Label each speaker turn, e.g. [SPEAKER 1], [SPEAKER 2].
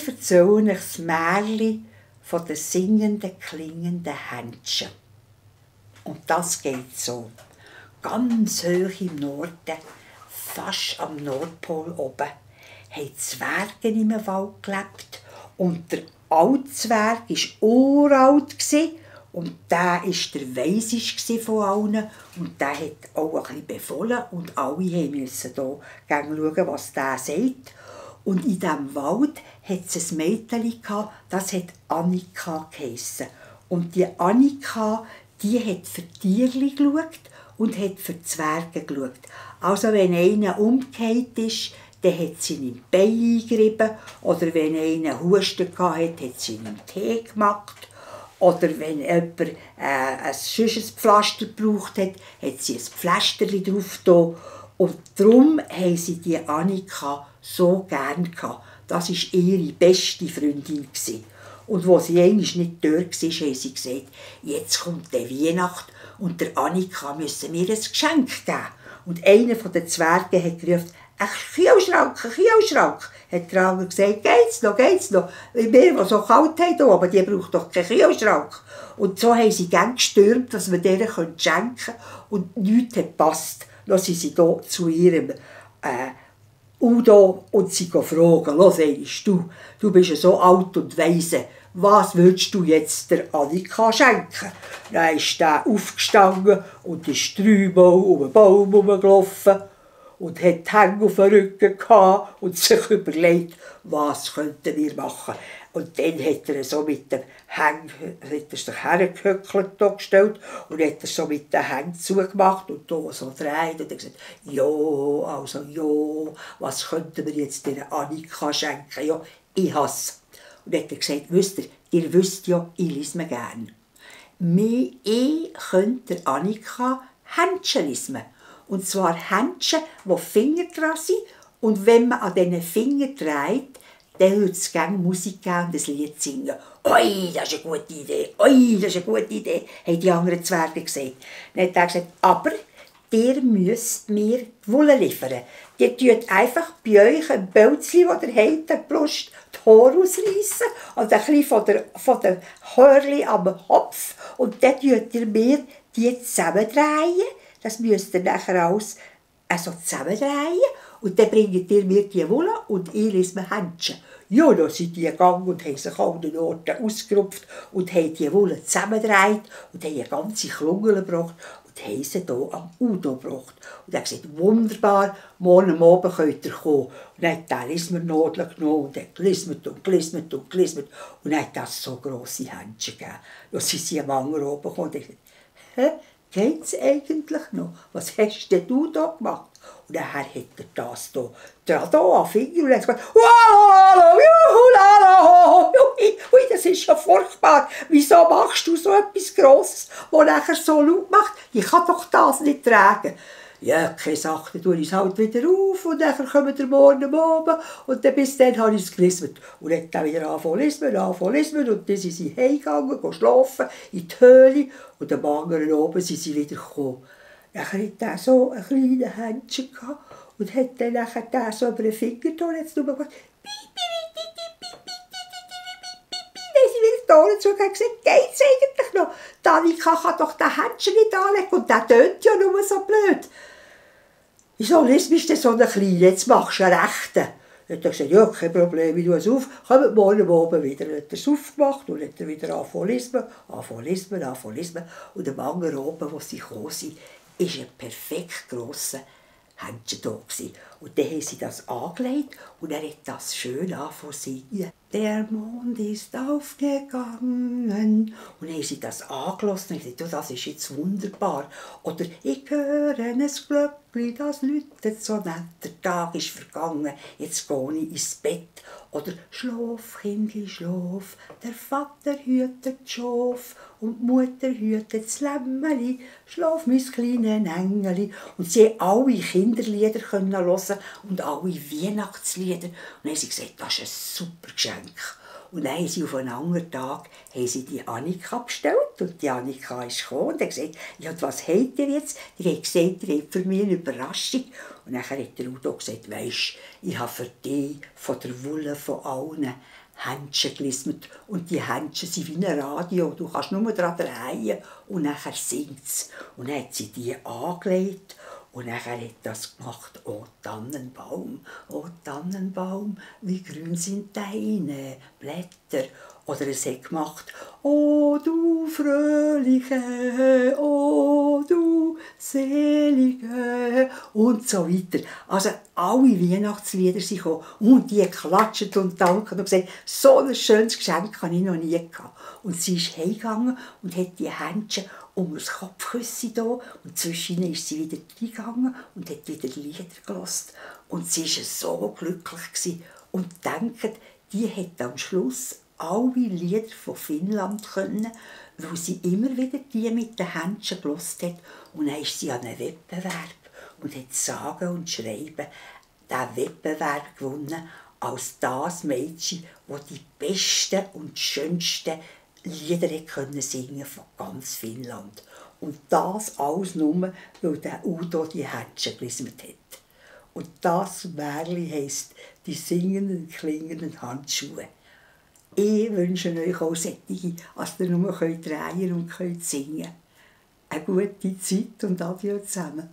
[SPEAKER 1] Ich erzähle euch das Märchen von den singenden, klingenden Händchen. Und das geht so. Ganz hoch im Norden, fast am Nordpol oben, haben Zwerge in einem Wald gelebt. Und der Altzwerg war uralt und der war der weiseste von allen. Und der hat auch ein bisschen befohlen und alle mussten hier schauen, was der sagt. Und in diesem Wald hatte es ein Mädchen, das hat Annika geheissen. Und die Annika, die hat für Tiere geschaut und hat für die Zwerge geschaut. Also wenn einer umgekehrt ist, dann hat sie ihn im Bein eingerieben. Oder wenn einer Husten hatte, hat sie ihn im Tee gemacht. Oder wenn jemand ein Pflaster gebraucht hat, hat sie ein Pflasterchen drauf getan. Und darum haben sie die Annika so gern gehabt. Das war ihre beste Freundin. Und als sie einmal nicht dort war, haben sie gesagt, jetzt kommt die Weihnacht und der Annika müssen wir ein Geschenk geben. Und einer der Zwerge hat gerufen, ein Kühlschrank, ein Kühlschrank. Hat der andere gesagt, geht's noch, geht's noch. Wir, die so kalt haben, aber die braucht doch keinen Kühlschrank. Und so haben sie gern gestürmt, dass wir denen schenken können. Und nichts hat gepasst. Dann sind sie hier zu ihrem Udo und sie fragen, los, du bist ja so alt und weise, was willst du jetzt der Annika schenken? Dann ist der aufgestanden und ist dreimal um den Baum herumgelaufen und hat die Hänge auf den Rücken gehabt und sich überlegt, was könnten wir machen. Und dann hat er so mit dem Hängen sich hergehöckelt gestellt und hat er so mit den Hängen zugemacht und da so dreht und hat gesagt, ja, was könnten wir jetzt der Annika schenken? Ja, ich hasse. Und dann hat er gesagt, wisst ihr wisst ja, ich lese mir gern. Ich könnte der Annika Händchen lesen. Und zwar Händchen, die Finger dran sind. Und wenn man an diesen Fingern dreht, dann würde es gerne Musik geben und ein Lied singen. «Oi, das ist eine gute Idee, oi, das ist eine gute Idee», haben die anderen Zwerge gesagt. Dann hat er gesagt, aber ihr müsst mir die Wolle liefern. Ihr tut einfach bei euch ein Bölzchen, das ihr habt, die Brust, die Haare ausreissen und ein bisschen von der Hörli am Kopf. Und dann tut ihr mir die zusammendrehen. Das müsst ihr nachher alles so zusammendrehen. Und dann bringt ihr mir die Wolle und ich lese mir Händchen. Ja, dann sind die gegangen und haben sich an den Orten ausgerupft und haben die Wolle zusammengedreht und haben eine ganze Klungel gebracht und haben sie hier am Udo gebracht. Und er hat gesagt, wunderbar, morgen Abend könnt ihr kommen. Und dann hat er Lismernadeln genommen und hat gelismert und gelismert und gelismert. Und dann hat das so grosse Händchen gegeben. Dann sind sie am anderen oben gekommen und haben gesagt, geht's eigentlich noch? Was hast denn du da gemacht? Und dann hat er das hier an Finger und hat gesagt, ui, das ist ja furchtbar. Wieso machst du so etwas Grosses, das nachher so laut macht? Ich kann doch das nicht tragen. Ja, keine Sache, dann tue ich es halt wieder auf und dann kommen wir morgen oben und dann bis dann habe ich es gelismet. Und dann hat er wieder angefangen lismen und dann sind sie heimgegangen, schlafen in die Höhle und am anderen oben sind sie wieder gekommen. Dann hatte er so ein kleines Händchen und hat dann nachher so über den Finger getan und jetzt nur gemacht, und gesagt, geht's eigentlich noch? Die Annika kann doch das Händchen nicht anlegen und der tönt ja nur so blöd. Wieso lässt mich denn so einen kleinen? Jetzt machst du einen rechten. Dann hat er gesagt, ja, kein Problem, ich tue es auf. Kommt morgen oben wieder. Dann hat er es aufgemacht und hat er wieder angefangen zu lesen. Und am anderen oben, wo sie gekommen sind, war ein perfekt grosser Händchen da. Und dann haben sie das angelegt und er hat das schön angefangen zu singen. Der Mond ist aufgegangen. Und dann haben sie das angelassen und gesagt, das ist jetzt wunderbar. Oder ich höre ein Glöckchen, das läutet so nett, der Tag ist vergangen, jetzt gehe ich ins Bett. Oder schlaf, Kindli, schlaf, der Vater hütet die Schaf und die Mutter hütet das Lämmeli, schlaf, mein kleines Engeli. Und sie haben alle Kinderlieder hören und alle Weihnachtslieder. Und dann haben sie gesagt, das ist ein super Geschenk. Und dann haben sie auf einen anderen Tag die Annika bestellt und die Annika ist gekommen und hat gesagt, ja, und was habt ihr jetzt? Die haben gesagt, ihr habt für mich eine Überraschung. Und dann hat der Udo gesagt, weisst, ich habe für dich von der Wolle von allen Händchen gelismet. Und die Händchen sind wie ein Radio. Du kannst nur daran drehen und nachher singt es. Und dann hat sie die angelegt und nachher hat das gemacht, «O Tannenbaum, wie grün sind deine Blätter.» Oder es hat gemacht, «O du Fröhliche, o du Selige» und so weiter. Also alle Weihnachtslieder sind gekommen und die klatschen und danken und gesagt, «So ein schönes Geschenk habe ich noch nie gehabt.» Und sie ist heimgegangen und hat die Händchen um das Kopfkissen da und zwischen ist sie wieder reingegangen und hat wieder Lieder gehört. Und sie war so glücklich gewesen. Und denkt, die hat am Schluss alle Lieder von Finnland können, weil sie immer wieder die mit den Händchen gehört hat. Und dann ist sie an einem Wettbewerb und hat sagen und schreiben diesen Wettbewerb gewonnen als das Mädchen, das die besten und schönsten Lieder können singen von ganz Finnland. Und das alles nur, weil der Udo die Händchen gelismet hat. Und das Märchen heisst «Die singenden, klingenden Handschuhe». Ich wünsche euch auch solche, dass ihr nur drehen und singen könnt. Eine gute Zeit und Adieu zusammen.